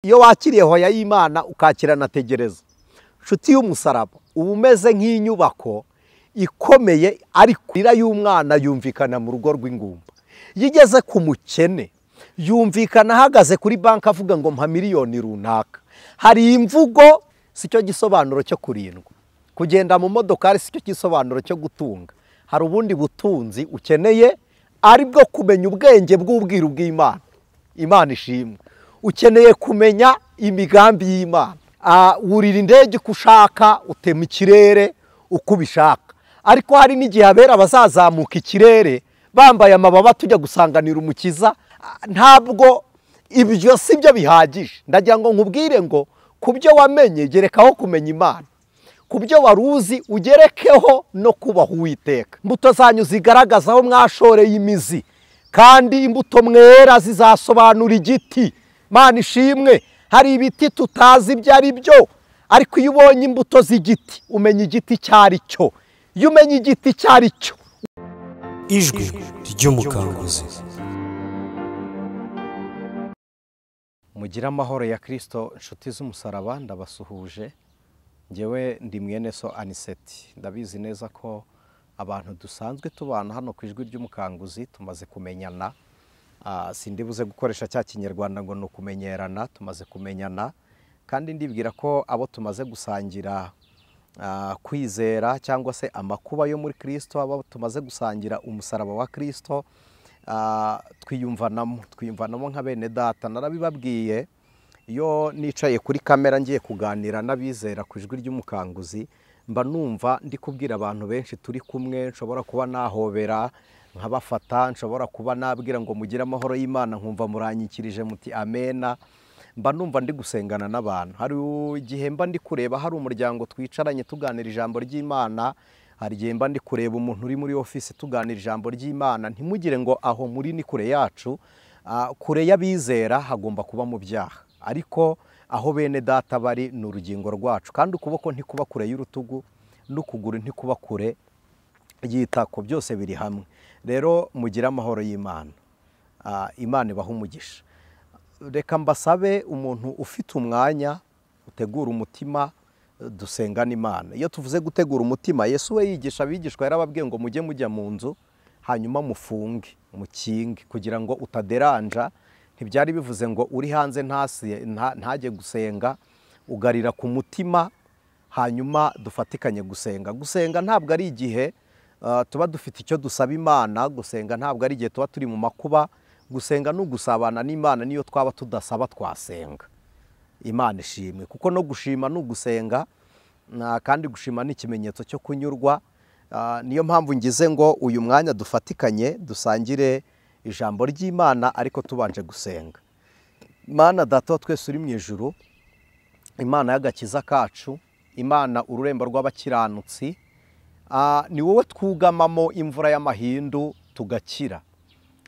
Iyo wakiriye hoya y'Imana ukakira na tegereza, nshuti y'umusaraba, uba umeze nk'inyubako ikomeye, ariko ira y'umwana yumvikana mu rugo rw'ingumba. Iyo igeze ku mukene yumvikana ahagaze kuri banki avuga ngo mpa miliyoni runaka. Hari imvugo, si cyo gisobanuro cyo kurindwa. Kugenda mu modokari si cyo gisobanuro cyo gutunga. Hari ubundi butunzi ukeneye, ari bwo kumenya ubwenge bw'ubwiru bw'Imana. Imana ishimwe. Ukeneye kumenya imigambi y'Imana. Wurira indege uko ushaka, utema ikirere uko ubishaka. Ariko hari n'igihe abera bazazamuka ikirere bambaye amababa tujya gusanganira umukiza. Ntabwo ibyo si byo bihagije. Ndagira ngo nkubwire ngo ku byo wamenye gerekaho kumenya Imana, ku byo waruzi ugerekeho no kubaha Uwiteka. Imbuto zanyu zigaragaza aho mwashoreye imizi, kandi imbuto mwera zizasobanura igiti. Mana ishimwe. Hari ibiti tutazi ibyo ari byo, ariko iyo ubonye imbuto z'igiti umenya igiti cyari cyo. Iyo umenye igiti cyari cyo. Ijwi ry'umukanguzi. Mugire amahoro ya Kristo, nshuti z'umusaraba, ndabasuhuje. Ngewe ndi mwene so Aniseti. Ndabizi neza ko abantu dusanzwe tubana hano ku ijwi ry'umukanguzi tumaze kumenyana. Sindibuze gukoresha cya kinyarwanda ngo ni ukumenyerana, tumaze kumenyana. Kandi ndibwira ko abo tumaze gusangira kwizera cyangwa se amakuba yo muri Kristo, abo tumaze gusangira umusaraba wa Kristo, twiyumvanamo nka bene data. Narabibabwiye iyo nicaye kuri kamera ngiye kuganira n'abizera ku ijwi ry'umukanguzi, mba numva ndi kubwira abantu benshi turi kumwe, nshobora kuba nahobera nkabafata, nshobora kuba nabwira ngo mugire amahoro y'Imana, nkumva muranyikirije muti amena. Mba numva ndi gusengana n'abantu. Hari igihe mba ndi kureba hari umuryango twicaranye tuganira ijambo ry'Imana, hari igihe mba ndi kureba umuntu uri muri office tuganira ijambo ry'Imana. Ntimugire ngo aho muri ni kure yacu. Kure y'abizera hagomba kuba mu byaha, ariko aho bene data bari ni urugingo rwacu. Kandi ukuboko ntikuba kure y'urutugu, n'ukuguru ntikuba kure y'itako, byose biri hamwe. Rero mugire amahoro y'Imana. Imana ibahe umugisha. Reka mbasabe umuntu ufite umwanya utegura umutima, dusengana Imana. Iyo tuvuze gutegura umutima, Yesu we yigisha abigishwa yarababwiye ngo mujye mujya mu nzu hanyuma mufunge mukinge kugira ngo utaderanja. Ntibyari bivuze ngo uri hanze ntajye gusenga, ugarira ku mutima hanyuma dufatikanye gusenga. Gusenga ntabwo ari igihe tuba dufite icyo dusaba Imana, gusenga ntabwo ari igihe tuba turi mu makuba. Gusenga ni ugusabana n'Imana, niyo twaba tudasaba twasenga. Imana ishimwe, kuko no gushima ni ugusenga, kandi gushima ni ikimenyetso cyo kunyurwa. Niyo mpamvu ngize ngo uyu mwanya dufatikanye dusangire ijambo ry'Imana, ariko tubanje gusenga. Imana Data wa twese uri mu ijuru, Imana y'agakiza kacu, Imana ururembo rw'abakiranutsi, ni wowe twugamamo imvura y'amahindu tugakira.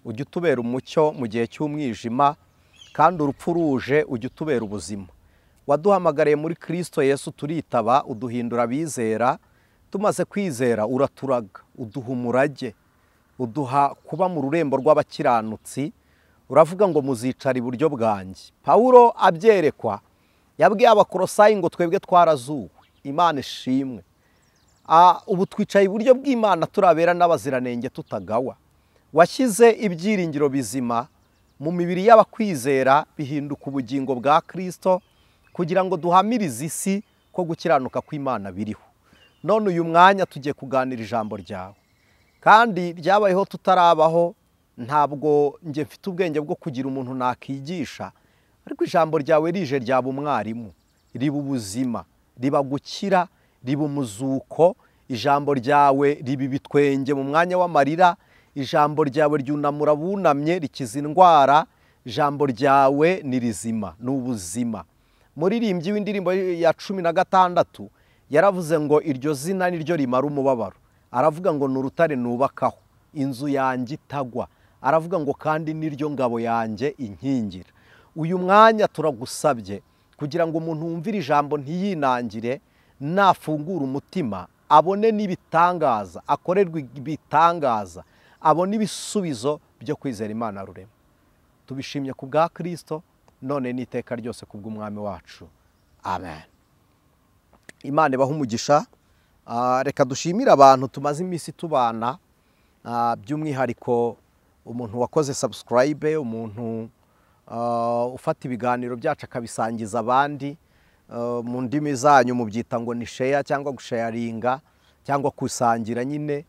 Ujya utubera umucyo mu gihe cy'umwijima, kandi urupfu ruje ujya utubera ubuzima. Waduhamagariye muri Kristo Yesu turitaba, uduhindura abizera. Tumaze kwizera uraturaga, uduha umurage, uduha kuba mu rurembo rw'abakiranutsi. Uravuga ngo muzicara iburyo bwanjye. Paulo abyerekwa yabwiye Abakolosayi ngo twebwe twarazuwe. Imana ishimwe. Ubu twicaye iburyo bw'Imana turabera n'abaziranenge tutagawa. Washyize ibyiringiro bizima mu mibiri y'abakwizera bihinduka ubugingo bwa Kristo, kugira ngo duhamirize isi ko gukiranuka kw'Imana biriho. None uyu mwanya tugiye kuganira ijambo ryawe, kandi ryabayeho tutarabaho. Ntabwo njye mfite ubwenge bwo kugira umuntu nakigisha, ariko ijambo ryawe rije ryaba umwarimu, riba ubuzima, riba gukira, riba umuzuko. Ijambo ryawe riba ibitwenge mu mwanya w'amarira, ijambo ryawe ryunamura bunamye rikiza indwara. Ijambo ryawe ni rizima, ni ubuzima. Muririmbyi w'indirimbo ya 16 yaravuze ngo iryo zina niryo rimara umubabaro. Aravuga ngo ni urutare nubakaho inzu yanjye itagwa. Aravuga ngo kandi niryo ngabo yanjye inkingira. Uyu mwanya turagusabye kugira ngo umuntu wumvire ijambo ntiyinangire, nafungura umutima abone n'ibitangaza, akorerwe ibitangaza, abone ibisubizo byo kwizera Imana rurema. Tubishimye ku bwa Kristo. none n'iteka ryose kubw'umwami wacu, amen. Imana ibahe umugisha. Reka dushimire abantu tumaze iminsi tubana, by'umwihariko umuntu wakoze subscribe, umuntu ufata ibiganiro byacu akabisangiza abandi. Mu ndimi zanyu mubyita ngo ni share cyangwa gusharinga cyangwa kusangira nyine.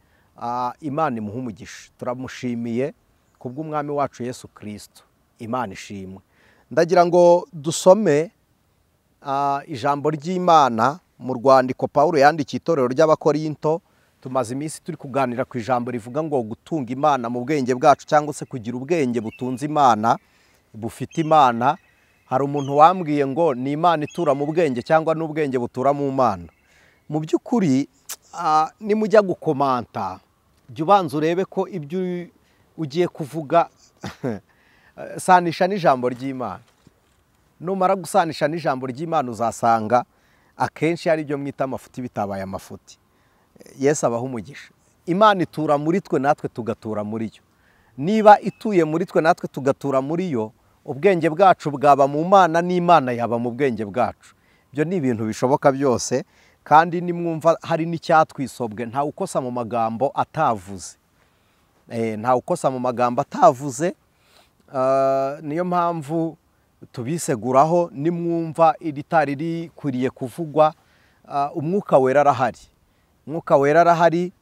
Imana imuhe umugisha, turamushimiye kubw'umwami wacu Yesu Kristo. Imana ishimwe. Ndagira ngo dusome ijambo ry'Imana mu rwandiko Paulo yandikiye itorero ry'Abakorinto. Tumaze iminsi turi kuganira ku ijambo rivuga ngo gutunga Imana mu bwenge bwacu, cyangwa se kugira ubwenge butunze Imana, bufite Imana. Hari umuntu wambwiye ngo ni Imana itura mu bwenge cyangwa n'ubwenge butura mu Mana. Mu by'ukuri nimujya gukomanta, jya ubanza urebe ko ibyo ugiye kuvuga sanisha n'ijambo ry'Imana. Numara gusanisha n'ijambo ry'Imana uzasanga akenshi ari byo mwita amafuti bitabaye amafuti. Yesu abaha umugisha. Imana itura muri twe natwe tugatura muri yo. Niba ituye muri twe natwe tugatura muri yo, ubwenge bwacu bwaba mu Mana n'Imana yaba mu bwenge bwacu. Ibyo ni ibintu bishoboka byose, kandi nimwumva hari n'icyatwisobwe, ntawe ukosa mu magambo atavuze. Ntawe ukosa mu magambo atavuze. Niyo mpamvu tubiseguraho nimwumva iritari rikwiriye kuvugwa. Umwuka wera arahari. Umwuka wera arahari.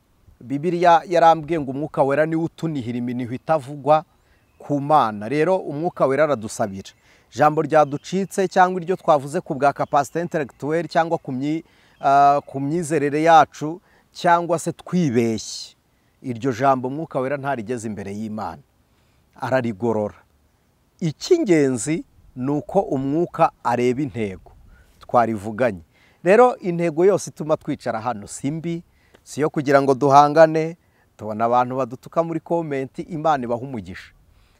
Bibiliya yarambwiye ngo umwuka wera niwe utunihira iminiho itavugwa ku Mana. Rero umwuka wera aradusabira. Ijambo ryaducitse cyangwa iryo twavuze ku bwa capacité intellectuelle cyangwa ku myizerere yacu cyangwa se twibeshye, iryo jambo umwuka wera ntarigeze imbere y'Imana, ararigorora. Icy'ingenzi ni uko umwuka areba intego twarivuganye. Rero intego yose ituma twicara hano si mbi, si yo kugira ngo duhangane. Tubona abantu badutuka muri comment, Imana ibaha umugisha.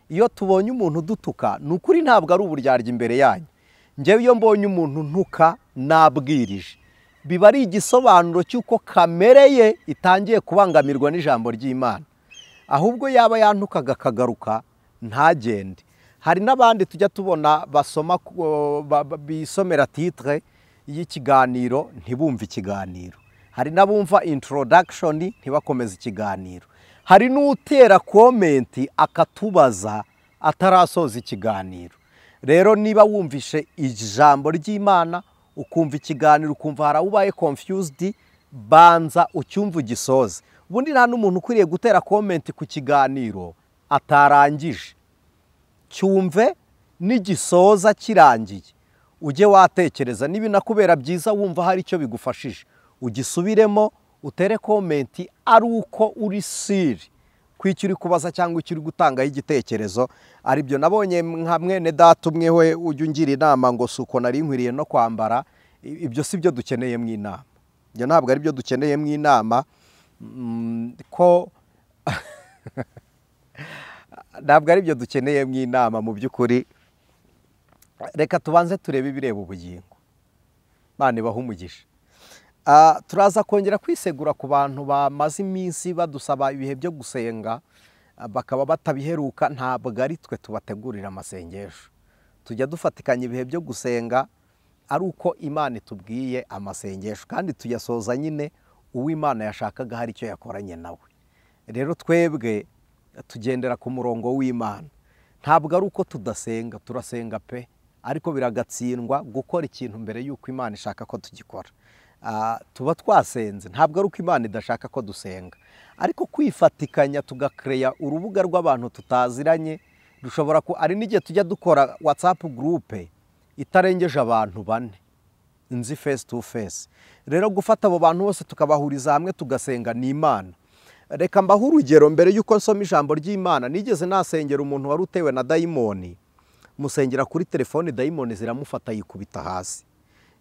Iyo tubonye umuntu udutuka, ni ukuri ntabwo ari uburyarya imbere yanyu. Njyewe iyo mbonye umuntu ntuka nabwirije, biba ari igisobanuro cy'uko kamere ye itangiye kubangamirwa n'ijambo ry'Imana. Ahubwo yaba yantukaga akagaruka ntagende. Hari n'abandi tujya tubona basoma, bisomera titre y'ikiganiro ntibumve ikiganiro. Hari n'abumva introduction ntibakomeze ikiganiro. Hari n'utera comment akatubaza atarasoza ikiganiro. Rero niba wumvishe ijambo ry'Imana, ukumva ikiganiro, ukumva hari ubaye confused, banza ucyumva ugisoze. Ubundi nta n'umuntu ukwiriye gutera comment ku kiganiro atarangije. Cyumve n'igisoza kirangiye, ujye watekereza. Niba nakubera byiza wumva hari icyo bigufashije, ugisubiremo utere comment ari uko uri siri kwicyo uri kubaza cyangwa icyo uri gutangaho igitekerezo. Aribyo nabonye nka mwene data umwe we ujya ungira inama ngo suko nari nkwiriye no kwambara. Ibyo si byo dukeneye mu inama. Ibyo ntabwo ari byo dukeneye mu inama, ko ntabwo ari byo dukeneye mu inama mu by'ukuri. Reka tubanze turebe ibireba ubugingo. Imana ibahe umugisha. Turaza kongera kwisegura ku bantu bamaze iminsi badusaba ibihe byo gusenga bakaba batabiheruka. Ntabwo ari twe tubategurira amasengesho. Tujya dufatikanya ibihe byo gusenga ari uko Imana itubwiye amasengesho, kandi tuyasoza nyine uw'Imana yashakaga hari icyo yakoranye nawe. Rero twebwe tugendera ku murongo w'Imana. Ntabwo ari uko tudasenga, turasenga pe, ariko biragatsindwa gukora ikintu mbere y'uko Imana ishaka ko tugikora. Tuba twasenze, ntabwo ari uko Imana idashaka ko dusenga, ariko kwifatikanya tugakreya urubuga rw'abantu tutaziranye, dushobora ku ari n'igihe tujya dukora WhatsApp groupe itarengeje abantu 4 nzi face to face. Rero gufata abo bantu bose tukabahuriza hamwe tugasenga ni Imana. Reka mbahe urugero mbere y'uko nsoma ijambo ry'Imana. Nigeze nasengera umuntu wari utewe na dayimoni, musengera kuri telefone, dayimoni ziramufata yikubita hasi.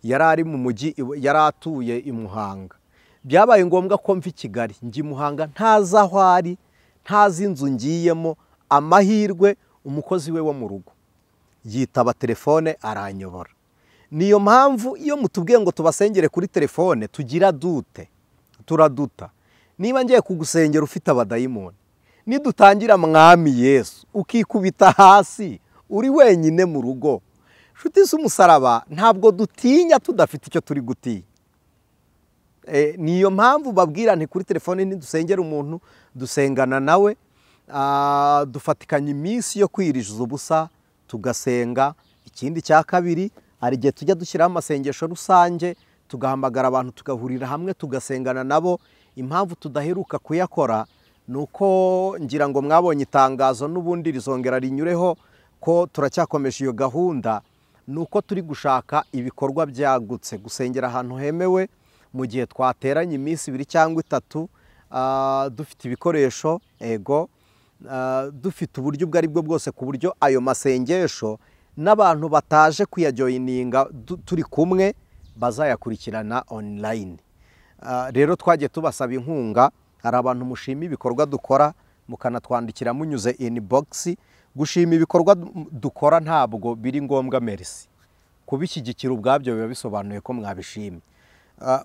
Yari ari mu mujyi, yari atuye i Muhanga. Byabaye ngombwa ko mva i Kigali njya i Muhanga, ntazi aho ari, ntazi inzu ngiyemo. Amahirwe umukozi we wo mu rugo yitaba telefone aranyobora. Niyo mpamvu iyo mutubwiye ngo tubasengere kuri telefone tugira dute, turaduta. Niba ngiye kugusengera ufite abadayimoni, nidutangira mwami Yesu ukikubita hasi uri wenyine mu rugo, Nshuti z'umusaraba, ntabwo dutinya tudafite icyo turi gutinya. Niyo mpamvu babwira nti kuri telefone ntidusengera umuntu, dusengana nawe, dufatikanya iminsi yo kwiriza ubusa tugasenga. Ikindi cya kabiri, hari igihe tujya dushyiraho amasengesho rusange, tugahamagara abantu tugahurira hamwe tugasengana nabo. Impamvu tudaheruka kuyakora nuko ngira ngo mwabonye itangazo n'ubundi rizongera rinyureho ko turacyakomeje iyo gahunda, nuko turi gushaka ibikorwa byagutse, gusengera ahantu hemewe mu gihe twateranye iminsi 2 cyangwa 3, dufite ibikoresho, ego, dufite uburyo ubwo ari bwo bwose, ku buryo ayo masengesho n'abantu bataje kuyajoyininga turi kumwe bazayakurikirana online. Rero twagiye tubasaba inkunga, hari abantu mushima ibikorwa dukora mukanatwandikira munyuze inbox. Gushima ibikorwa dukora ntabwo biri ngombwa, merci, kubishyigikira ubwabyo biba bisobanuye ko mwabishimye.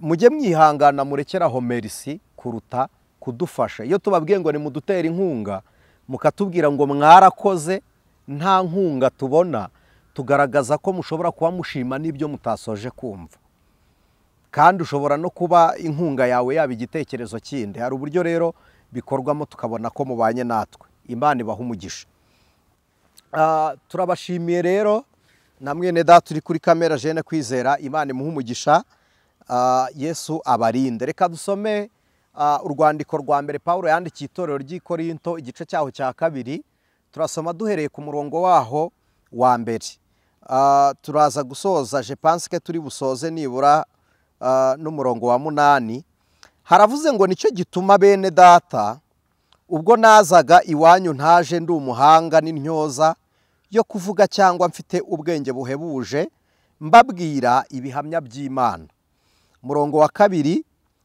Mujye mwihangana murekeraho merci kuruta kudufasha. Iyo tubabwiye ngo nimudutere inkunga mukatubwira ngo mwarakoze nta nkunga tubona, tugaragaza ko mushobora kuba mushima n'ibyo mutasoje kumva, kandi ushobora no kuba inkunga yawe yaba igitekerezo kindi. Hari uburyo rero bikorwamo tukabona ko mubanye natwe. Imana ibaha umugisha. Turabashimiye rero na mwene data turi kuri kamera Jene Kwizera, Imana imuhe umugisha, Yesu abarinde. Reka dusome urwandiko rwa mbere Paulo yandikiye itorero ry'i Korinto, igice cyaho cya 2. Turasoma duhereye ku murongo waho wa mbere. Turaza gusoza, je pense que turi busoze nibura n'umurongo wa 8. Haravuze ngo nicyo gituma bene data, ubwo nazaga iwanyu ntaje ndi umuhanga n'intyoza yo kuvuga cyangwa mfite ubwenge buhebuje, mbabwira ibihamya by'Imana. Murongo wa 2,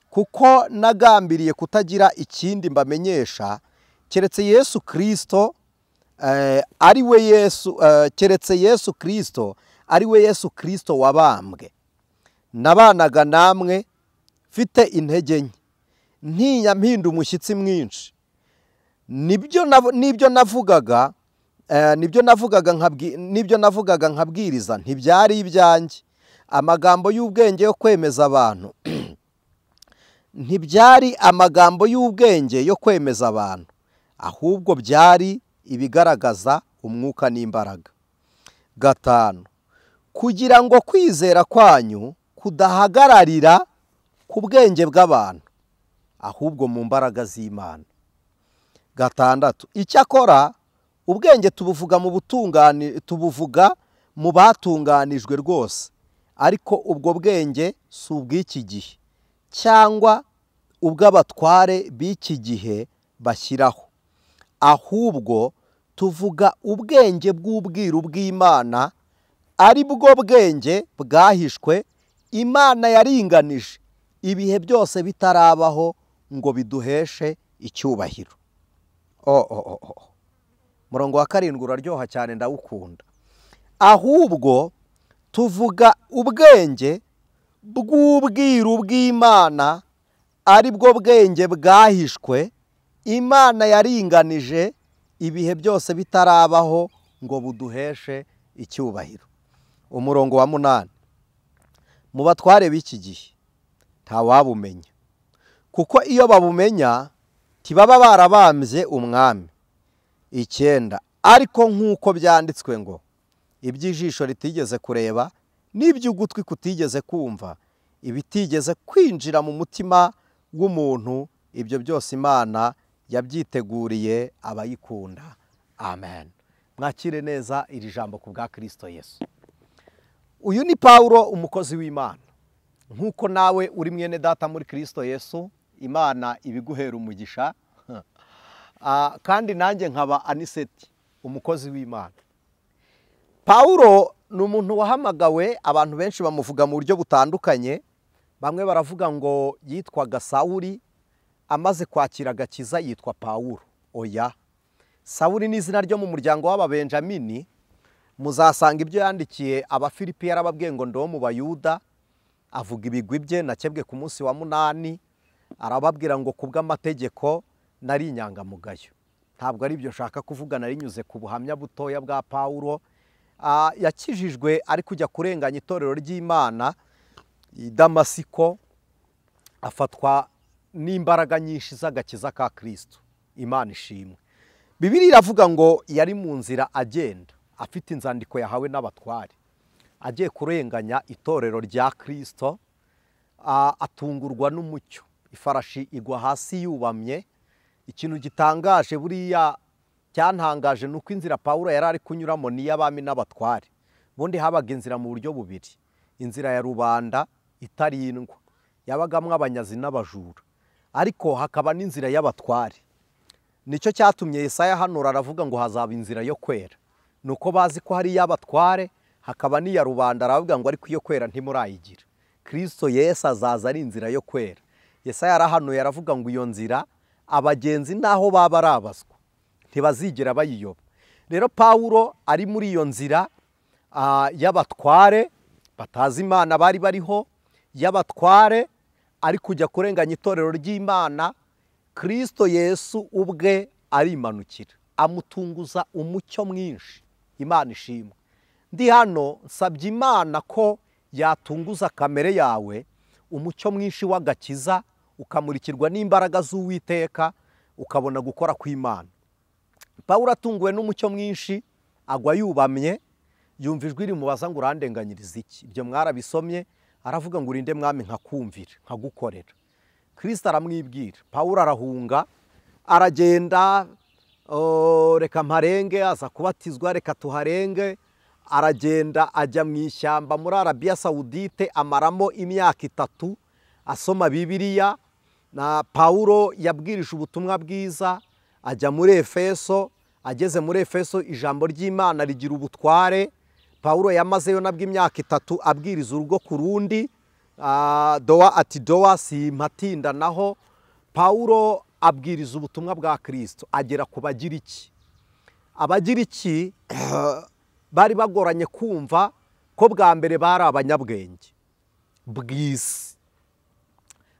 kuko nagambiriye kutagira ikindi mbamenyesha keretse Yesu Kristo, ari we Yesu, keretse Yesu Kristo, ari we Yesu Kristo wabambwe. Nabanaga namwe mfite intege nke, ntinya mpinda umushyitsi mwinshi. Nibyo navugaga, nibyo navugaga nkabwiriza ntibyari ibyanjye, amagambo y'ubwenge yo kwemeza abantu ntibyari amagambo y'ubwenge yo kwemeza abantu, ahubwo byari ibigaragaza umwuka n'imbaraga. 5, kugira ngo kwizera kwanyu kudahagararira ku bwenge bw'abantu, ahubwo mu mbaraga z'Imana. 6, icyakora ubwenge tubuvuga mu butungani, tubuvuga mu batunganijwe rwose, ariko ubwo bwenge si ubw'iki gihe cyangwa ubw'abatware b'iki gihe bashyiraho, ahubwo tuvuga ubwenge bw'ubwiru bw'Imana, ari bwo bwenge bwahishwe Imana yaringanije ibihe byose bitarabaho ngo biduheshe icyubahiro. Murongo wa 7 uraryoha cyane, ndawukunda. Ahubwo tuvuga ubwenge bw'ubwiru bw'Imana, ari bwo bwenge bwahishwe Imana yaringanije ibihe byose bitarabaho ngo buduheshe icyubahiro. Umurongo wa 8, mu batware b'iki gihe ntawabumenya, kuko iyo babumenya ntibaba barabambye umwami. 9, ariko nk'uko byanditswe ngo iby'ijisho ritigeze kureba n'iby'ugutwi kutigeze kumva, ibitigeze kwinjira mu mutima w'umuntu, ibyo byose Imana yabyiteguriye abayikunda. Amen. Mwakire neza iri jambo ku bwa Kristo Yesu. Uyu ni Paulo umukozi w'Imana. Nkuko nawe uri mwene data muri Kristo Yesu, Imana ibiguhera umugisha. Kandi nanjye nkaba Aniseti umukozi w'Imana. Paulo ni umuntu wahamagawe, abantu benshi bamuvuga mu buryo butandukanye. Bamwe baravuga ngo yitwaga Sawuli, amaze kwakira agakiza yitwa Paulo. Oya, Sawuli ni izina ryo mu muryango w'Ababenjamini. Muzasanga ibyo yandikiye Abafilipi yarababwiye ngo ndo mu Bayuda, avuga ibigwi bye, nakebwe ku munsi wa 8, arababwira ngo kubw'amategeko nari inyangamugayo. Ntabwo ari ibyo nshaka kuvuga, nari nyuze ku buhamya butoya bwa Paulo. Yakijijwe ari kujya kurenganya itorero ry'Imana i Damasiko, afatwa n'imbaraga nyinshi z'agakiza ka Kristo. Imana ishimwe. Bibiliya iravuga ngo yari mu nzira agenda afite inzandiko yahawe n'abatware, agiye kurenganya itorero rya Kristo, atungurwa n'umucyo, ifarashi igwa hasi yubamye. Ikintu gitangaje buriya cyantangaje nuko inzira Pawulo yari ari kunyuramo ni y'abami n'abatware. Ubundi habaga inzira mu buryo bubiri, inzira ya rubanda itarindwa yabagamwe abanyazi n'abajura, ariko hakaba n'inzira y'abatware. Nicyo cyatumye Yesaya hanura aravuga ngo hazaba inzira yo kwera. Nuko bazi ko hari y'abatware hakaba n'iya rubanda, aravuga ngo ariko iyo kwera ntimurayigira. Kristo Yesu azaza ari inzira yo kwera. Yesaya arahanuye aravuga ngo iyo nzira abagenzi naho baba arabaswa ntibazigera bayiyoba. Rero Pawulo ari muri iyo nzira y'abatware batazi Imana bari bariho, y'abatware ari kujya kurenganya itorero ry'Imana, Kristo Yesu ubwe arimanukira amutunguza umucyo mwinshi. Imana ishimwe. Ndi hano nsabye Imana ko yatunguza kamere yawe umucyo mwinshi w'agakiza, ukamurikirwa n'imbaraga z'Uwiteka, ukabona gukora kw'Imana. Pawulo atunguwe n'umucyo mwinshi agwa yubamye, yumva ijwi rimubaza ngo urandenganyiriza iki? Ibyo mwarabisomye. Aravuga ngo urinde mwami nkakumvira nkagukorera. Kristo aramwibwira. Pawulo arahunga aragenda, reka mparenge, aza kubatizwa reka tuharenge. Aragenda ajya mu ishyamba muri Arabia Saudite, amaramo imyaka 3 asoma Bibiliya. Na Pawulo yabwirije ubutumwa bwiza, ajya muri Efeso. Ageze muri Efeso ijambo ry'Imana rigira ubutware. Pawulo yamazeyo nabwo imyaka 3 abwiriza urugo ku rundi, doa ati doa simpatinda. Naho Pawulo abwiriza ubutumwa bwa Kristo agera ku Bagiriki. Abagiriki bari bagoranye kumva ko bwa mbere bari abanyabwenge bw'isi,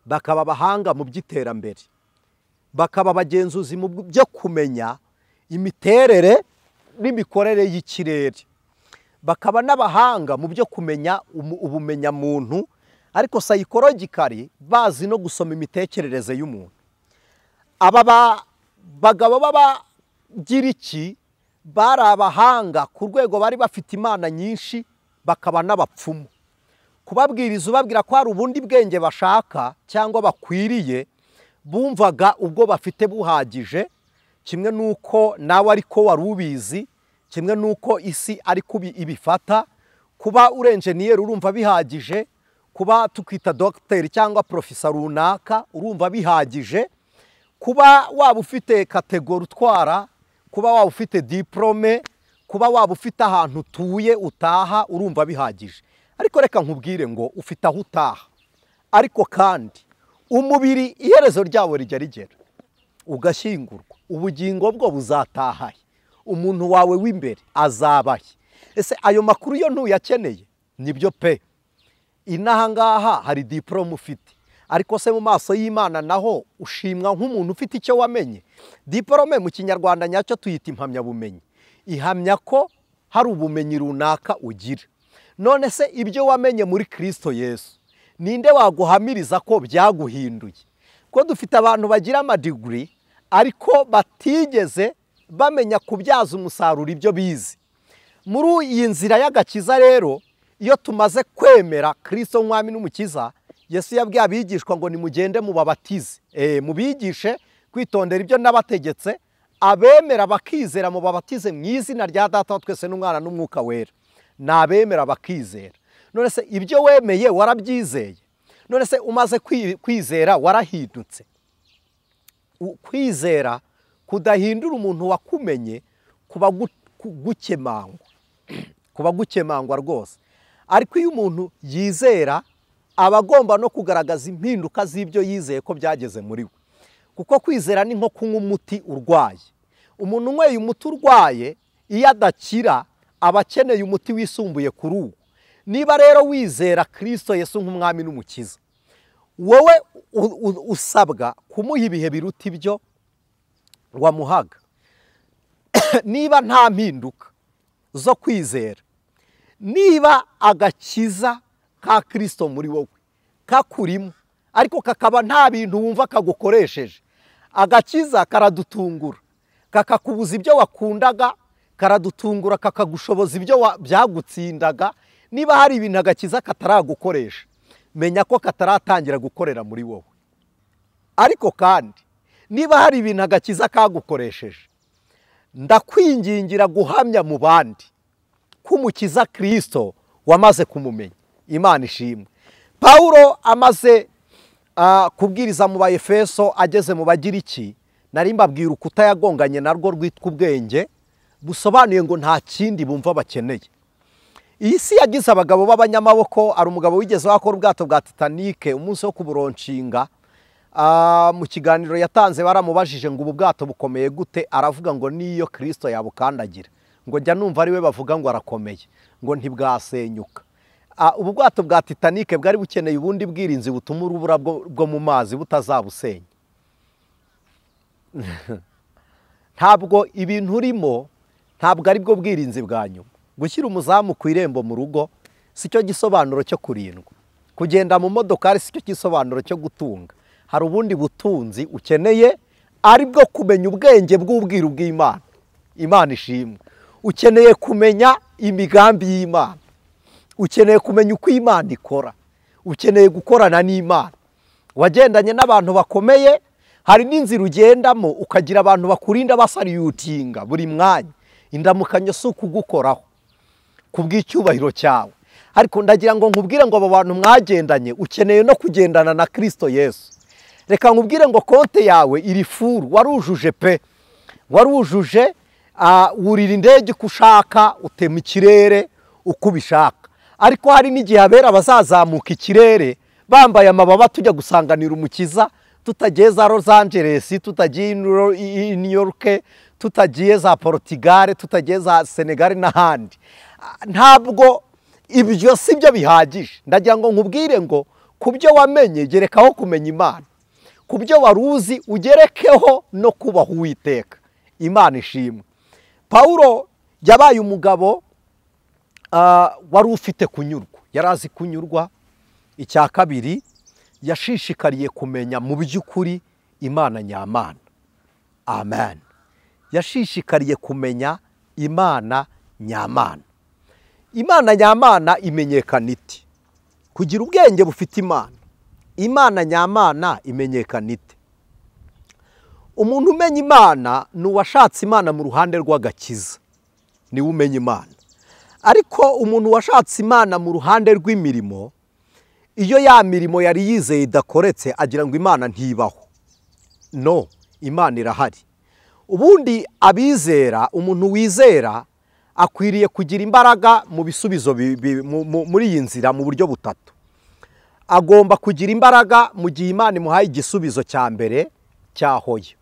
bakaba abahanga mu by'iterambere, bakaba abagenzuzi mu byo kumenya imiterere n'imikorere y'ikirere, bakaba n'abahanga mu byo kumenya ubumenyamuntu, ariko psychologically bazi no gusoma imitekerereze y'umuntu. Aba bagabo b'Abagiriki bari abahanga ku rwego bari bafite imana nyinshi, bakaba n'abapfumu. Kubabwiriza ubabwira ko hari ubundi bwenge bashaka cyangwa bakwiriye, bumvaga ubwo bafite buhagije, kimwe nuko nawe ariko wari ubizi, kimwe nuko isi ariko ibifata. Kuba uri engineer urumva bihagije, kuba tukwita docteur cyangwa professor runaka urumva bihagije, kuba waba ufite kategori utwara, kuba waba ufite diplome, kuba waba ufite ahantu utuye utaha urumva bihagije. Ariko reka nkubwire ngo ufite aho utaha, ariko kandi umubiri iherezo ryawo rijya rigera ugashyingurwa, ubugingo bwo buzatahaye, umuntu wawe w'imbere azabahe. Ese ayo makuru yo ntuyakeneye? Nibyo pe, inaha ngaha hari diplome ufite, ariko se mu maso y'Imana naho ushimwa nk'umuntu ufite icyo wamenye? Diplome mu Kinyarwanda nyacyo tuyita impamyabumenyi, ihamya ko hari ubumenyi runaka ugira. None se ibyo wamenye muri Kristo Yesu ninde waguhamiriza ko byaguhinduye? Ko dufite abantu bagira amadiguri ariko batigeze bamenya kubyaza umusaruro ibyo bize. Muri iyi nzira y'agakiza rero, iyo tumaze kwemera Kristo nk'Umwami n'Umukiza, Yesu yabwiye abigishwa ngo nimugende mubabatize, mubigishe kwitondera ibyo nabategetse, abemera bakizera mubabatize mu izina rya Data wa twese n'Umwana n'Umwuka Wera. Nabemera bakizera. None se ibyo wemeye warabyizeye? None se umaze kwizera warahindutse? Kwizera kudahindura umuntu wakumenye kuba gukemangwa, kuba gukemangwa rwose. Ariko iyo umuntu yizera aba agomba no kugaragaza impinduka z'ibyo yizeye ko byageze muri we. Kuko kwizera ni nko kunywa umuti urwaye. Umuntu unyweye umuti urwaye iyo adakira aba akeneye umuti wisumbuye kuri uwo. Niba rero wizera Kristo Yesu nk'Umwami n'Umukiza, wowe usabwa kumuha ibihe biruta ibyo wamuhaga. Niba nta mpinduka zo kwizera Niba agakiza ka Kristo muri wowe kakurimo ariko kakaba nta bintu wumva kagukoresheje, agakiza karadutungura, kakakubuza ibyo wakundaga, karadutungura kakagushoboza ibyo byagutsindaga. Niba hari ibintu agakiza kataragukoresha, menya ko kataratangira gukorera muri wowe. Ariko kandi niba hari ibintu agakiza kagukoresheje, ndakwingingira guhamya mu bandi ko Umukiza Kristo wamaze kumumenya. Imana ishimwe. Paulo amaze kubwiriza mu Baefeso ageze mu Bagiriki, nari mbabwira urukuta yagonganye narwo rwitwa ubwenge, busobanuye ngo nta kindi bumva bakeneye. Iyi si yagize abagabo b'abanyamaboko. Ari umugabo wigeze wakora ubwato bwa Titanic umunsi wo kuburonshinga. Mu kiganiro yatanze baramubajije ngo ubu bwato bukomeye gute, aravuga ngo niyo Kristo yabukandagira, ngo njya numva ari we bavuga ngo arakomeye, ngo ntibwasenyuka. Ubu bwato bwa Titanic bwari bukeneye ubundi bwirinzi butuma urubura bwo mu mazi butazabusenya. Ntabwo ibintu urimo ntabwo ari bwo bwirinzi bwa nyuma. Gushyira umuzamu ku irembo mu rugo si cyo gisobanuro cyo kurindwa. Kugenda mu modokari si cyo gisobanuro cyo gutunga. Hari ubundi butunzi ukeneye, ari bwo kumenya ubwenge bw'ubwiru bw'Imana. Imana ishimwe. Ukeneye kumenya imigambi y'Imana, ukeneye kumenya uko Imana ikora, ukeneye gukorana n'Imana. Wagendanye n'abantu bakomeye, hari n'inzira ugendamo ukagira abantu bakurinda basariyutinga buri mwanya. Indamukanyo si ukugukoraho kubw'icyubahiro cyawe, ariko ndagira ngo nkubwire ngo abo bantu mwagendanye ukeneye no kugendana na Kristo Yesu. Reka nkubwire ngo konte yawe iri furu, warujuje pe, warujuje. Wurira indege uko ushaka, utema ikirere uko ubishaka, ariko hari n'igihe abera bazazamuka ikirere bambaye amababa tujya gusanganira Umukiza, tutagiye za Los Angeles, tutagiye i New York, tutagiye za Portugal, tutagiye za Senegal n'ahandi. Ntabwo ibyo si byo bihagije. Ndagira ngo nkubwire ngo ku byo wamenye gerekaho kumenya Imana, ku byo waruzi ugerekeho no kubaha Uwiteka. Imana ishimwe. Paulo yabaye umugabo wari ufite kunyurwa, yarazi kunyurwa. Icya kabiri, yashishikariye kumenya mu by'ukuri Imana nyamana. Amen. Yashishikariye kumenya Imana nyamana. Imana nyamana imenyekana ite? Kugira ubwenge bufite Imana. Imana nyamana imenyekana ite? Umuntu umenya Imana ni uwashatse Imana mu ruhande rw'agakiza, niwe umenya Imana. Ariko umuntu washatse Imana mu ruhande rw'imirimo, iyo ya mirimo yari yizeye idakoretse agira ngo Imana ntibaho. No, Imana irahari. Ubundi abizera, umuntu wizera akwiriye kugira imbaraga mu bisubizo muri iyi nzira mu buryo butatu. Agomba kugira imbaraga mu gihe Imana imuhaye igisubizo cya mbere cya hoya.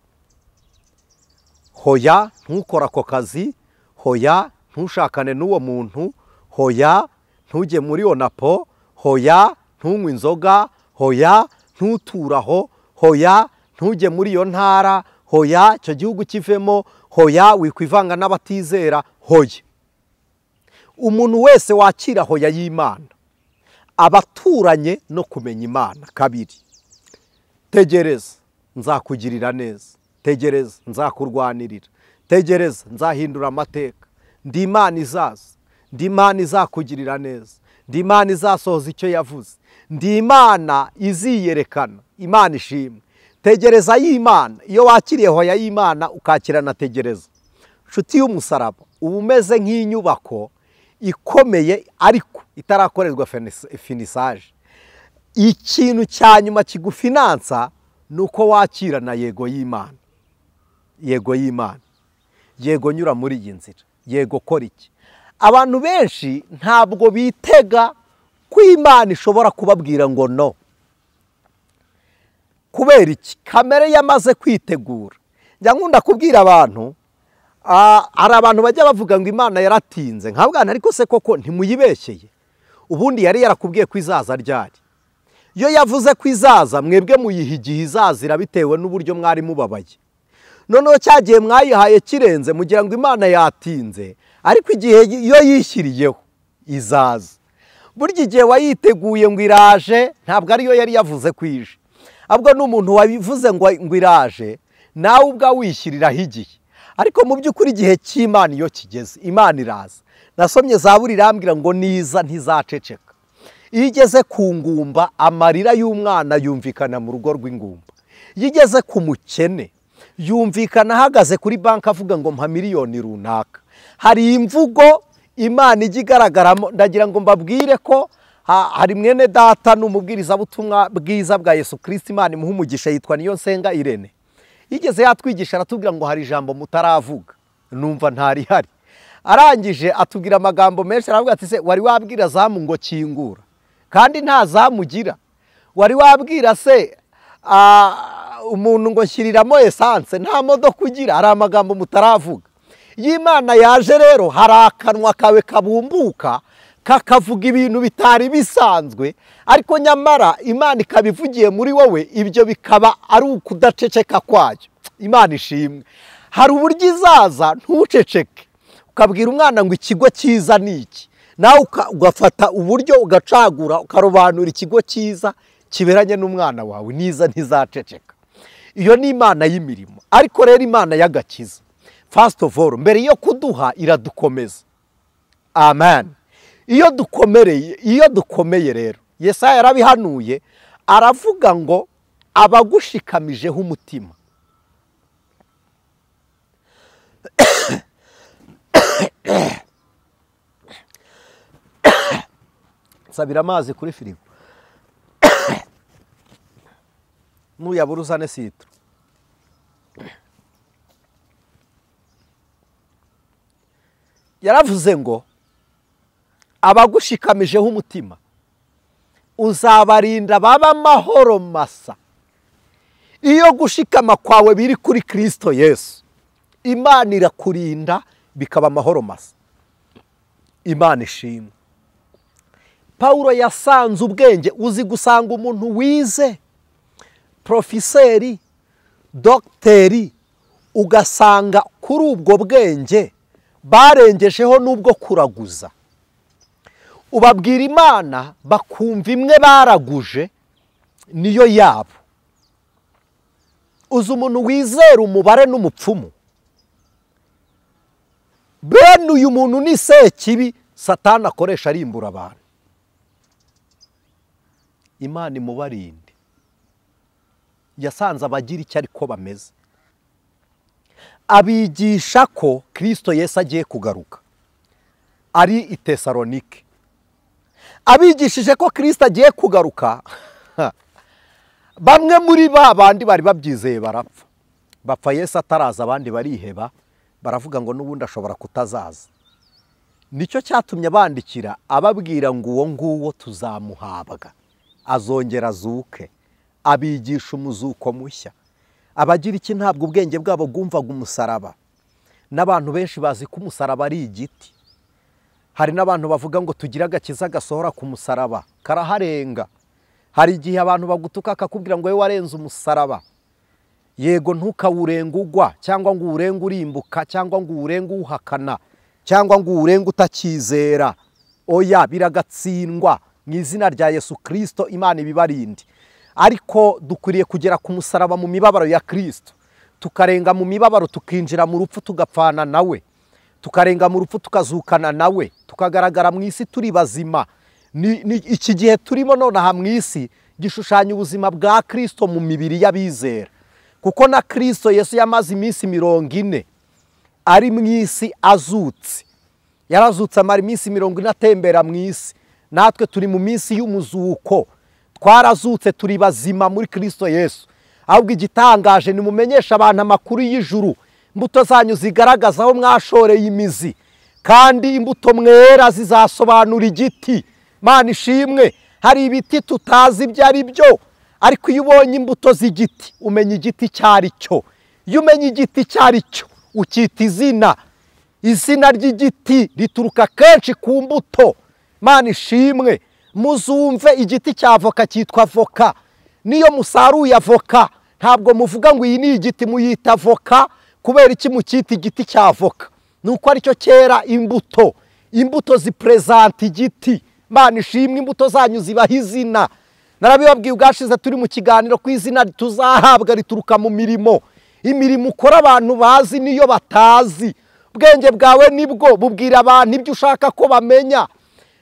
Hoya ntukora ako kazi, hoya ntushakane n'uwo muntu, hoya ntujye muri onapo, hoya ntunywe inzoga, hoya ntuturaho, hoya ntujye muri iyo ntara, hoya icyo gihugu kivemo, hoya wikwivanga n'abatizera, hoya. Umuntu wese wakira hoya y'Imana abaturanye no kumenya Imana. Kabiri, tegereza nzakugirira neza, tegereza nzakurwanirira, tegereza nzahindura amateka, ndi Imana izaza, ndi Imana izakugirira neza, ndi Imana izasohoza icyo yavuze, ndi Imana iziyerekana. Imana ishimwe. Tegereza y'Imana. Iyo wakiriye hoya y'Imana ukakira na tegereza, nshuti y'umusaraba, uba umeze nk'inyubako ikomeye ariko itarakorerwa finisage. Ikintu cya nyuma kigufinansa ni uko wakira na yego y'Imana. Yego y'Imana, yego nyura muri iyi nzira, yego kora iki. Abantu benshi ntabwo bitega ko Imana ishobora kubabwira ngo no. Kubera iki? Kamere yamaze kwitegura. Njya nkunda kubwira abantu, hari abantu bajya bavuga ngo Imana yaratinze, nkabwana ariko se koko ntimuyibeshyeye? Ubundi yari yarakubwiye ko izaza ryari? Iyo yavuze ko izaza, mwebwe muyiha igihe izazira bitewe n'uburyo mwari mubabaye. Noneho cyagiye mwayihaye kirenze mugira ngo Imana yatinze, ariko igihe iyo yishyiriyeho izaza. Burya igihe wayiteguye ngo iraje ntabwo ariyo yari yavuze ko ije, ahubwo n'umuntu wabivuze ngo iraje nawe ubwawe wishyiriraho igihe. Ariko mu by'ukuri igihe cy'Imana iyo kigeze Imana iraza. Nasomye Zaburi irambwira ngo niza ntizaceceka. Iyo igeze ku ngumba amarira y'umwana yumvikana mu rugo rw'ingumba. Iyo igeze ku mukene yumvikana ahagaze kuri banki avuga ngo mpa miliyoni runaka. Hari imvugo Imana ijya igaragaramo. Ndagira ngo mbabwire ko hari mwene data n'umubwirizabutumwa bwiza bwa Yesu Kristo, Imana imuha umugisha, yitwa Niyonsenga Irene. Yigeze yatwigisha aratubwira ngo hari ijambo mutaravuga, numva ntarihari. Arangije atubwira amagambo menshi, aravuga ati se wari wabwira zamu ngo kingura kandi nta zamu ugira? Wari wabwira se umuntu ngo shyiriramo essence nta modoka ugira? Hari amagambo mutaravuga. Iyo Imana yaje rero hari akanwa kawe kabumbuka kakavuga ibintu bitari bisanzwe, ariko nyamara Imana ikabivugiye muri wowe, ibyo bikaba ari ukudaceceka kwayo. Imana ishimwe. Hari uburyo izaza ntuceceke, ukabwira umwana ngo ikigo cyiza ni iki, nawe ugafata uburyo ugacagura ukarobanura ikigo cyiza kiberanye n'umwana wawe. Niza ntizaceceka. Iyo ni Imana y'imirimo. Ariko rero Imana y'agakiza, first of all, mbere yo kuduha iradukomeza. Amen. Iyo dukomereye, iyo dukomeye rero, Yesaya yarabihanuye aravuga ngo abagushikamijeho umutima. Nsabira amazi kuri firigo. Nuyabura uzane sitro. Yaravuze ngo abagushikamijeho umutima uzabarinda baba amahoro masa. Iyo gushikama kwawe biri kuri Kristo Yesu, Imana irakurinda bikaba amahoro masa. Imana ishimwe. Paulo yasanze ubwenge. Uzi gusanga umuntu wize, profeseri, dogiteri, ugasanga kuri ubwo bwenge barengejeho n'ubwo kuraguza. Ubabwira Imana bakumva imwe baraguje niyo yabo. Uzi umuntu wizera umubare n'umupfumu? Bene uyu muntu ni sekibi Satani akoresha arimbura abantu. Imana imubarinde. Yasanze abagira icyo ariko bameze, abigisha ko Kristo Yesu agiye kugaruka ari i Tesalonike. Abigishije ko Kristo agiye kugaruka, bamwe muri ba bandi bari babyizeye barapfa. Bapfa Yesu ataraza, abandi bariheba baravuga ngo n'ubundi ashobora kutazaza. Nicyo cyatumye bandikira ababwira ngo uwo nguwo tuzamuhabwa, azongera azuke. Abigisha umuzuko mushya. Abagira iki ntabwo ubwenge bwabo bwumvaga umusaraba. N'abantu benshi bazi ko umusaraba ari igiti. Hari n'abantu bavuga ngo tugire agakiza gasohora ku musaraba, karaharenga. Hari igihe abantu bagutuka akakubwira ngo wowe warenze umusaraba. Yego, ntukawurenga ugwa, cyangwa ngo uwurenge urimbuka, cyangwa ngo uwurenge uhakana, cyangwa ngo uwurenge utakizera. Oya, biragatsindwa mu izina rya Yesu Kristo. Imana ibibarinde. Ariko dukwiriye kugera ku musaraba mu mibabaro ya Kristo, tukarenga mu mibabaro tukinjira mu rupfu tugapfana nawe, tukarenga mu rupfu tukazukana nawe, tukagaragara mu isi turi bazima. Iki gihe turimo nonaha mu isi gishushanya ubuzima bwa Kristo mu mibiri y'abizera. Kuko na Kristo Yesu yamaze iminsi 40 ari mu isi azutse. Yarazutse amara iminsi 40 atembera mu isi. Natwe turi mu minsi y'umuzuko, twarazutse turi bazima muri Kristo Yesu. Ahubwo igitangaje ni mumenyesha abantu amakuru y'ijuru. Imbuto zanyu zigaragaza aho mwashoreye imizi, kandi imbuto mwera zizasobanura igiti. Mana ishimwe. Hari ibiti tutazi ibyo ari byo, ariko iyo ubonye imbuto z'igiti umenya igiti cyari cyo. Iyo umenya igiti cyari cyo ukita izina. Izina ry'igiti rituruka kenshi ku mbuto. Mana ishimwe. Muzumve igiti cya avoka cyitwa avoka. Niyo musaruye avoka ntabwo muvuga ngo iyi ni igiti, muyita avoka. Kubera iki mukita igiti cya avoka? Nuko aricyo cyera imbuto. Imbuto zipresenta igiti. Imana ishimwe, imbuto zanyu zibaha izina. Narabibabwiye ubwashize turi mu kiganiro ku izina tuzahabwa rituruka mu mirimo. Imirimo ukora abantu bazi niyo batazi. Ubwenge bwawe nibwo bubwira abantu ibyo ushaka ko bamenya.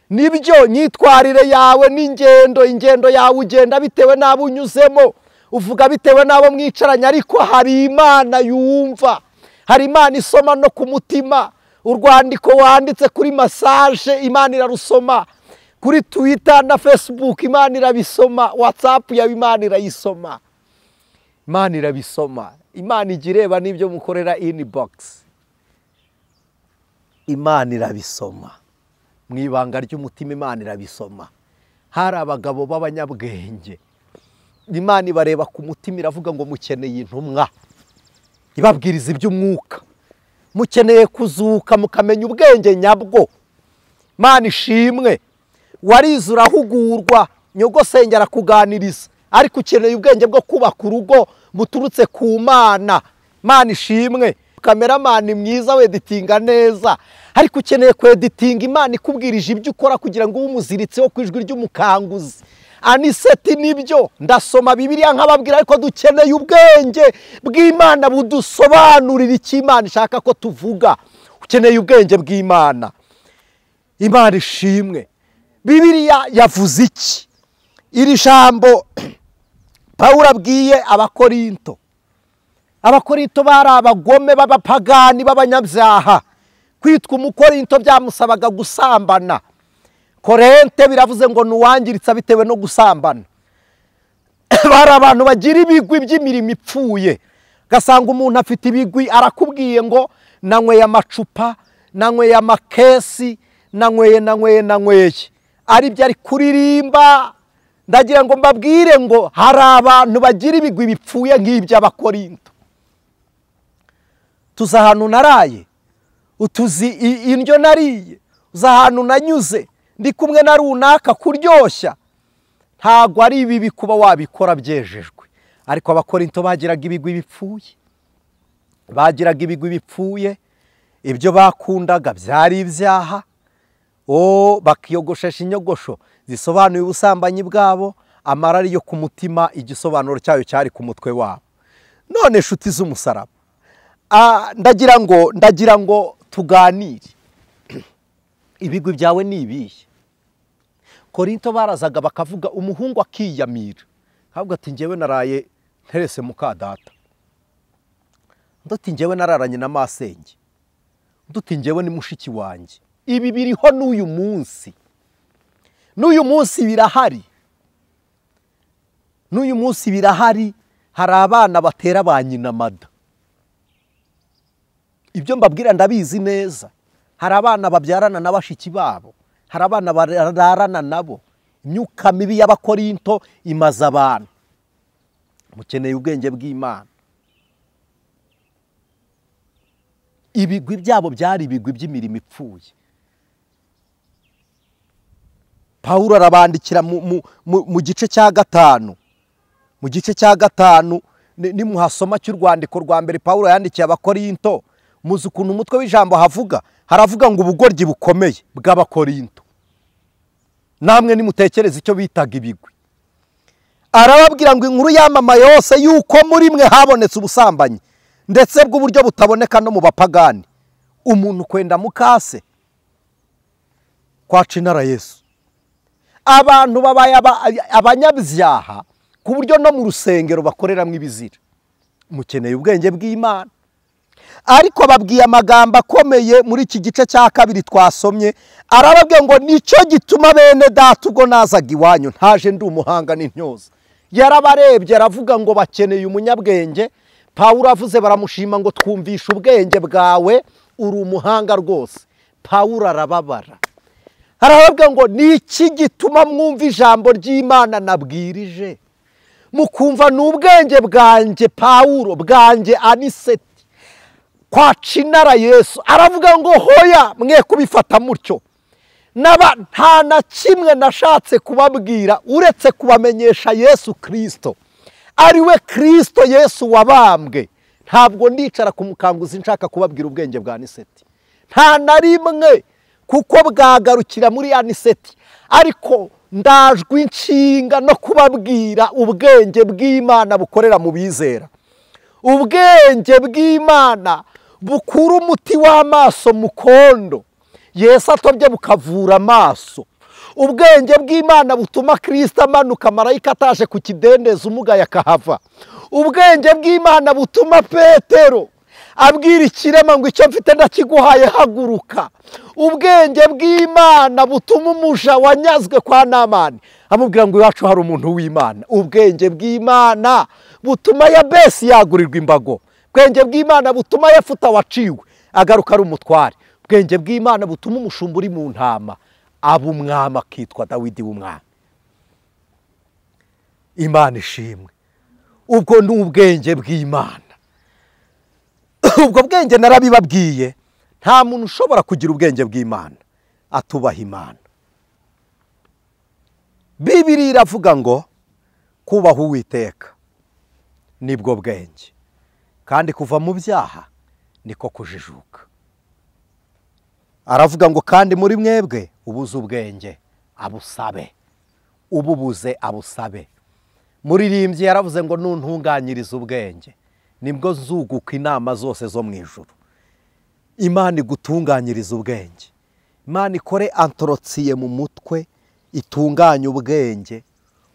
Nibyo nyitwarire yawe n'ingendo, ingendo yawe ugenda bitewe n'abo unyuzemo, uvuga bitewe n'abo mwicaranye, ariko hari Imana yumva, hari Imana isoma no ku mutima. Urwandiko wanditse kuri massage Imana irarusoma, kuri Twitter na Facebook Imana irabisoma, WhatsApp yawe Imana irayisoma. Imana irabisoma. Imana igireba n'ibyo mukorera inbox. Imana irabisoma. Mu ibanga ry'umutima Imana irabisoma. Hari abagabo b'abanyabwenge, Imana ibareba ku mutima iravuga ngo mukeneye intumwa ibabwiriza iby'umwuka, mukeneye kuzuka mukamenya ubwenge nyabwo. Imana ishimwe, warize urahugurwa, nyogosenge arakuganiriza, ariko ukeneye ubwenge bwo kubaka urugo buturutse ku Mana. Imana ishimwe, kameramani mwiza weditinga neza, ariko ukeneye kweditinga Imana ikubwirije ibyo ukora kugira ngo umuziritseho ku ijwi ry'umukanguzi. Aniseti nibyo ndasoma Bibiliya nkababwira, ariko dukeneye ubwenge bw'Imana budusobanurira icyo Imana ishaka ko tuvuga. Ukeneye ubwenge bw'Imana. Imana ishimwe. Bibiliya yavuze iki? Iri jambo Pawulo abwiye Abakorinto. Abakorinto bari abagome b'abapagani b'abanyabyaha. Kwitwa umukorinto byamusabaga gusambana. Korente biravuze ngo nuwangiritse bitewe no gusambana. Bari abantu bagira ibigwi by'imirimo ipfuye. Gasanga umuntu afite ibigwi arakubwiye ngo nanyweye amacupa, nanyweye amakesi, nanyweye nanyweye nanyweye, ari byo ari kuririmba. Ndagira ngo mbabwire ngo hari abantu bagira ibigwi bipfuye nk'iby'Abakorinto. Tuzi ahantu naraye, utuzi indyo nariye, uzi ahantu nanyuze, ndi kumwe na runaka kuryoshya. Ntabwo ari ibibi kuba wabikora byejejwe, ariko Abakorinto bagiraga ibigwi bipfuye. Bagiraga ibigwi bipfuye, ibyo bakundaga byari ibyaha. Bakiyogoshesha inyogosho zisobanuye ubusambanyi bwabo, amarari yo ku mutima igisobanuro cyayo cyari ku mutwe wabo. None nshuti z'umusaraba, ndagira ngo tuganire. Ibigwi byawe ni ibihe? Korinto barazaga bakavuga, umuhungu akiyamira akavuga ati njyewe naraye nterese muka data, nduti njyewe nararanye na masenge, nduti njyewe ni mushiki wanjye. Ibi biriho n'uyu munsi, n'uyu munsi birahari, n'uyu munsi birahari. Hari abana batera ba nyina mada. Ibyo mbabwira ndabizi neza. Hari abana babyarana na bashiki babo, hari abana bararana nabo. Imyuka mibi y'Abakorinto imaze abantu. Mukeneye ubwenge bw'Imana. Ibigwi byabo byari ibigwi by'imirimo ipfuye. Pawulo arabandikira mu gice cya 5. Mu gice cya 5 nimuhasoma cy'urwandiko rwa mbere Pawulo yandikiye Abakorinto, muzi ukuntu umutwe w'ijambo havuga, haravuga ngo ubugoryi bukomeye bw'Abakorinto. Namwe nimutekereze icyo bitaga ibigwi. Arababwira ngo inkuru yamamaye yose yuko muri mwe habonetse ubusambanyi, ndetse bw'uburyo butaboneka no mu bapagani. Umuntu kwenda mukase kwaca inara Yesu. Abantu babaye abanyabyaha ku buryo no mu rusengero bakoreramo ibizira. Mukeneye ubwenge bw'Imana. Ariko babwiye amagambo akomeye muri iki gice cya 2 twasomye, arababwiye ngo nicyo gituma bene data ubwo nazaga iwanyu ntaje ndi umuhanga n'intyoza. Yarabarebye aravuga ngo bakeneye umunyabwenge. Pawulo avuze baramushima ngo twumvishe ubwenge bwawe, uri umuhanga rwose. Pawulo arababara, arababwira ngo niki gituma mwumva ijambo ry'Imana nabwirije, mukumva n'ubwenge bwanjye Pawulo, bwanjye Aniseti kwaca inara Yesu. Aravuga ngo hoya mwe kubifata mutyo, naba nta na kimwe nashatse kubabwira uretse kubamenyesha Yesu Kristo, ari we Kristo Yesu wabambwe. Ntabwo ndicara ku mukanguzi nshaka kubabwira ubwenge bwa Aniseti, nta na rimwe. kuko bwagarukira muri aniseti. Ariko ndajwe inshinga no kubabwira ubwenge bw'Imana bukorera mu bizera. Ubwenge bw'Imana bukura umuti w'amaso mu kondo, Yesu atobye bukavura amaso. Ubwenge bw'Imana butuma Kristo amanuka marayika ataje ku kidendezi umugaye akahava. Ubwenge bw'Imana butuma Petero abwira ikirema ngo icyo mfite ndakiguhaye haguruka. Ubwenge bw'Imana butuma umuja wanyazwe kwa Namani amubwira ngo iwacu hari umuntu w'Imana. Ubwenge bw'Imana butuma Yabesi yagurirwa imbago. Ubwenge bw'Imana butuma Yefuta waciwe agaruka ari umutware. Ubwenge bw'Imana butuma umushumba uri mu ntama aba umwami akitwa Dawidi w'umwami. Imana ishimwe. Ubwo ni ubwenge bw'Imana. Ubwo bwenge narabibabwiye, nta muntu ushobora kugira ubwenge bw'Imana atubaha Imana. Bibiliya iravuga ngo kubaha Uwiteka nibwo bwenge, kandi kuva mu byaha niko kujijuka. Aravuga ngo kandi muri mwebwe ubuze ubwenge abusabe, ububuze abusabe. Muririmbyi yaravuze ngo nuntunganyiriza ubwenge nibwo nzuguka inama zose zo mu ijuru. Imana igutunganyiriza ubwenge. Imana ikore antorotsiye mu mutwe itunganye ubwenge.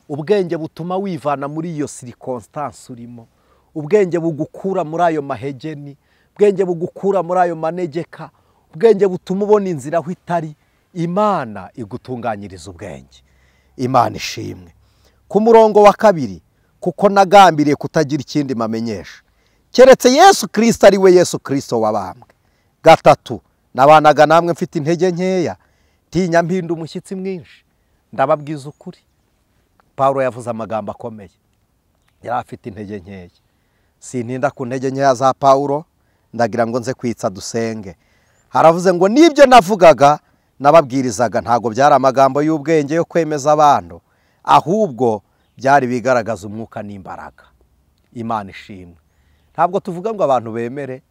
Ubwenge butuma wivana muri iyo circonstance urimo. Ubwenge bugukura muri ayo mahegeni. Ubwenge bugukura muri ayo manegeka. Ubwenge butuma ubona inzira aho itari. Imana igutunganyiriza ubwenge. Imana ishimwe. Ku murongo wa 2, kuko nagambiriye kutagira ikindi mamenyesha keretse Yesu Kristo ari we Yesu Kristo wabambwe. 3, nabanaga namwe mfite intege nkeya, tinya mpinda umushyitsi mwinshi. Ndababwiza ukuri, Paulo yavuze amagambo akomeye, yari afite intege nkeya. Sintinda ku ntege nkeya za Paulo, ndagira ngo nze kwitsa dusenge. Haravuze ngo nibyo navugaga nababwirizaga ntago byari amagambo y'ubwenge yo kwemeza abantu, ahubwo byari bigaragaza umwuka n'imbaraga. Imana ishimwe. Ntabwo tuvuga ngo abantu bemere,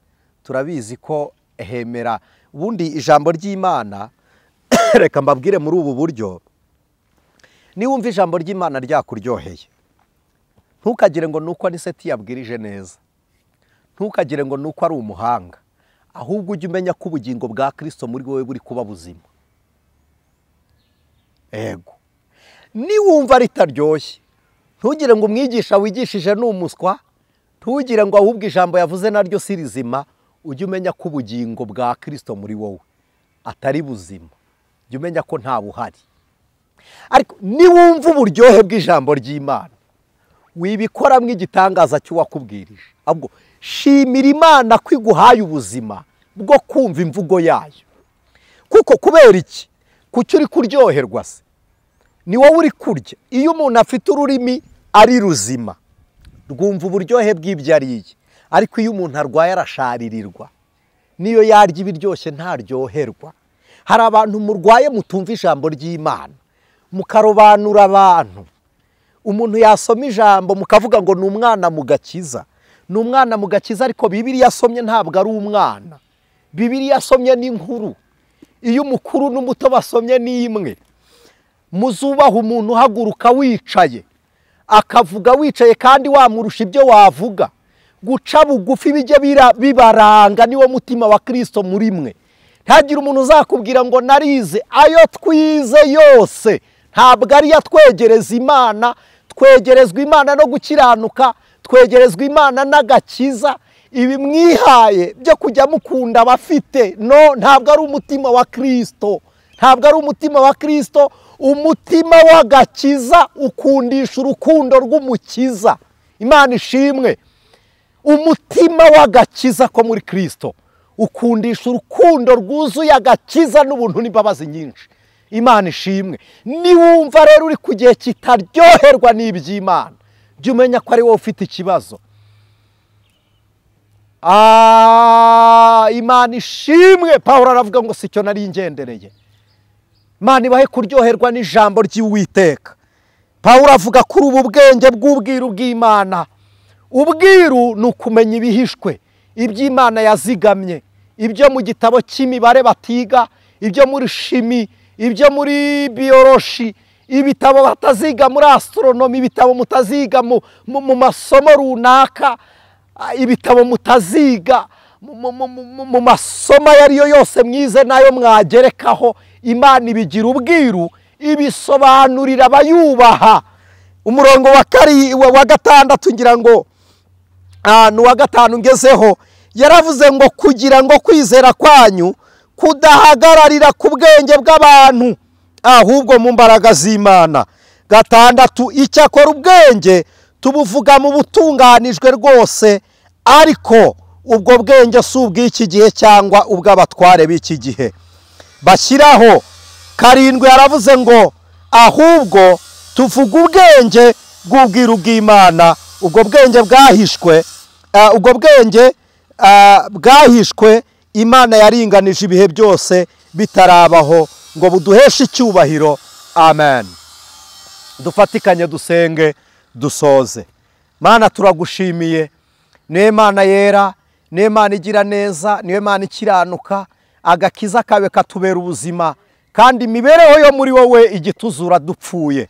turabizi ko hemera. Ubundi ijambo ry'Imana reka mbabwire muri ubu buryo, niwumva ijambo ry'Imana ryakuryoheye, ntukagire ngo nuko aniseti yabwirije neza, ntukagire ngo nuko ari umuhanga, ahubwo ujye umenya ko ubugingo bwa Kristo muri wowe buri kuba buzima. Ego, niwumva ritaryoshye, ntugire ngo umwigisha wigishije ni umuswa, ntugire ngo ahubwo ijambo yavuze naryo si rizima, ujye umenya ko ubugingo bwa Kristo muri wowe atari buzima. Jya umenya ko nta buhari. Ariko niwumva uburyohe bw'ijambo ry'Imana, wibikoramo igitangaza cy'uwakubwirije, ahubwo shimira Imana ko iguhaye ubuzima bwo kumva imvugo yayo. Kuko kubera iki? Kuki uri kuryoherwa se? Ni wowe uri kurya. Iyo umuntu afite ururimi ari ruzima, rwumva uburyohe bw'ibyo ariye. Ariko iyo umuntu arwaye arasharirirwa, niyo yarya ibiryoshye ntaryoherwa. Hari abantu murwaye mutumva ijambo ry'Imana, mukarobanura abantu. Umuntu yasoma ijambo mukavuga ngo ni umwana mu gakiza, ni umwana mu gakiza, ariko Bibiliya asomye ntabwo ari umwana. Bibiliya asomye ni inkuru. Iyo umukuru n'umuto basomye ni imwe. Muzubaha umuntu uhaguruka wicaye, akavuga wicaye kandi wamurusha ibyo wavuga. Guca bugufi bijye bibaranga, niwo mutima wa Kristo muri mwe. Ntagire umuntu uzakubwira ngo narize. Ayo twize yose ntabwo ari yatwegereza Imana. Twegerezwa Imana no gukiranuka, twegerezwa Imana n'agakiza. Ibi mwihaye byo kujya mukunda abafite, no, ntabwo ari umutima wa Kristo. Ntabwo ari umutima wa Kristo. Umutima w'agakiza ukundisha urukundo rw'umukiza. Imana ishimwe. Umutima w'agakiza ko muri Kristo ukundisha urukundo rwuzuye agakiza n'ubuntu n'imbabazi nyinshi. Imana ishimwe. Niwumva rero uri ku gihe kitaryoherwa n'iby'Imana, jya umenya ko ari wowe ufite ikibazo. Imana ishimwe. Paulo aravuga ngo sicyo nari ngendereye. Imana ibahe kuryoherwa n'ijambo ry'Uwiteka. Paulo avuga kuri ubu bwenge bw'ubwiru bw'Imana. Ubwiru ni ukumenya ibihishwe, iby'Imana yazigamye, ibyo mu gitabo cy'imibare batiga, ibyo muri chimie, ibyo muri biologie, ibitabo bataziga muri astronomy, ibitabo mutaziga mu masomo runaka, ibitabo mutaziga mu masomo ayo ariyo yose mwize nayo mwagerekaho. Imana ibigira ubwiru, ibisobanurira abayubaha. Umurongo wa 6 ngira ngo ni uwa 5 ngezeho, yaravuze ngo kugira ngo kwizera kwanyu kudahagararira ku bwenge bw'abantu, ahubwo mu mbaraga z'Imana. 6, icyakora ubwenge tubuvuga mu butunganijwe rwose, ariko ubwo bwenge si ubw'iki gihe cyangwa ubw'abatware b'iki gihe bashyiraho. 7 yaravuze ngo ahubwo tuvuga ubwenge bw'ubwiru bw'Imana, ubwo bwenge bwahishwe, ubwo bwenge bwahishwe Imana yaringanije ibihe byose bitarabaho, ngo buduheshe icyubahiro. Amen. Dufatikanye dusenge dusoze. Mana, turagushimiye, niwe Mana yera, niwe Mana igira neza, niwe Mana ikiranuka. Agakiza kawe katubera ubuzima, kandi imibereho yo muri wowe igituzura dupfuye.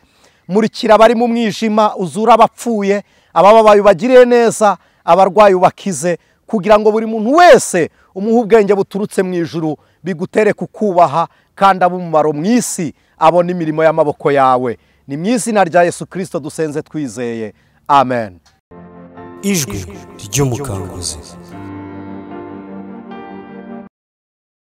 Murikira abari mu mwijima, uzura abapfuye, abababaye ubagirire neza, abarwayi ubakize, kugira ngo buri muntu wese umuhe ubwenge buturutse mu ijuru, bigutere kukubaha kandi abe umumaro mu isi, abone imirimo y'amaboko yawe. Ni mu izina rya Yesu Kristo dusenze twizeye. Amen. Ijwi ry'umukanguzi.